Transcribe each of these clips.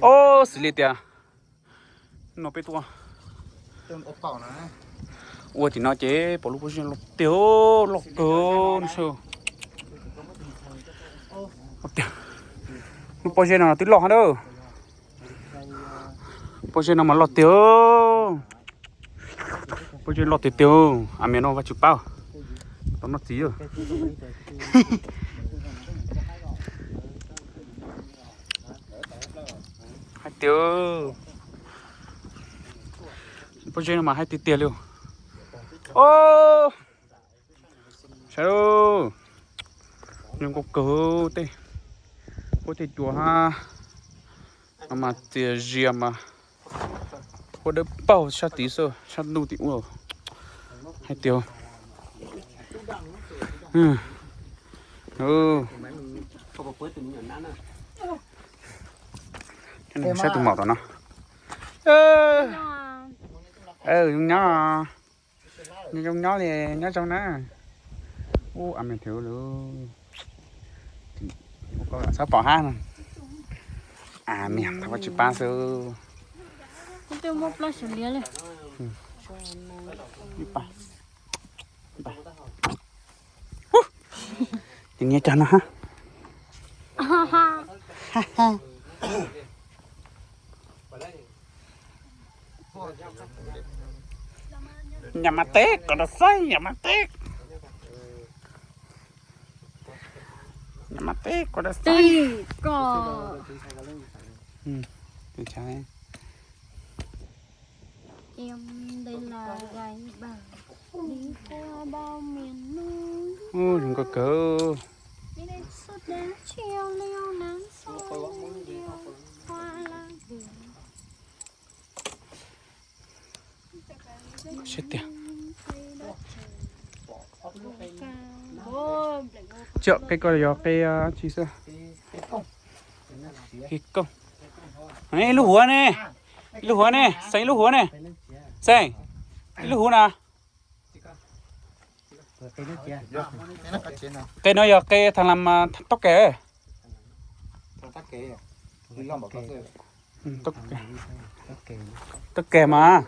Ob, xws li tias no peb tuaj ua tim no ces pom lub pob zeb loj tiag, loj kawg no. Lub pob zeb no twb loj hab na. Pob zeb no mas loj tiag. Pob zeb loj tiag tiag, a mias no Vaj Tswv pab tau noj txiv. Hais tias pob zeb no mas hais tiag tiag li. Os, saib, zoo nkauj kawg tej, huab tej cua hab. No mas txias zias mas huab dawb paug sab tid xwb, sab ntuj tim ub. Hais tias saib tus maum tom no. Zoo nyob, nyob zoo nyob li, nyob zoo na. Ub, a me thiv lawm. Txhob pom hab no. A niam, thov Vaj Tswv pab xwb. Ces niag cov no hab. Nyam mas teb kom rau xaib, nyam mas teb. Nyam mas teb kom rau xaib. Ub, zoo nkauj kawg. Seb tiag. Tsis yog qe ko, yog qe tsi xwb. Qe kooj. Ib lub huav ne, ib lub huav ne, Xeeb, ib lub huav ne. Xeeb, ib lub huav na. Qe no yog qe thav las mas taub ke. Taub ke mas.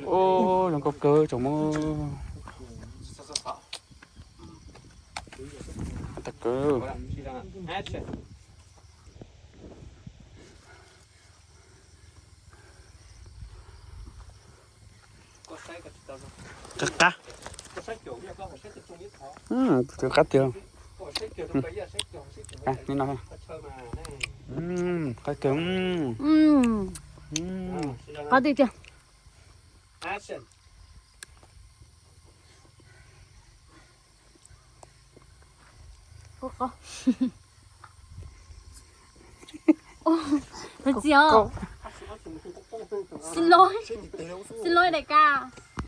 Ub, zoo nkauj kawg tsoom Hmoob. Tag kawg. Qab qab. Qab tiag. Qab tiag. Txiv os. Xin lỗi. Xin lỗi đại ca.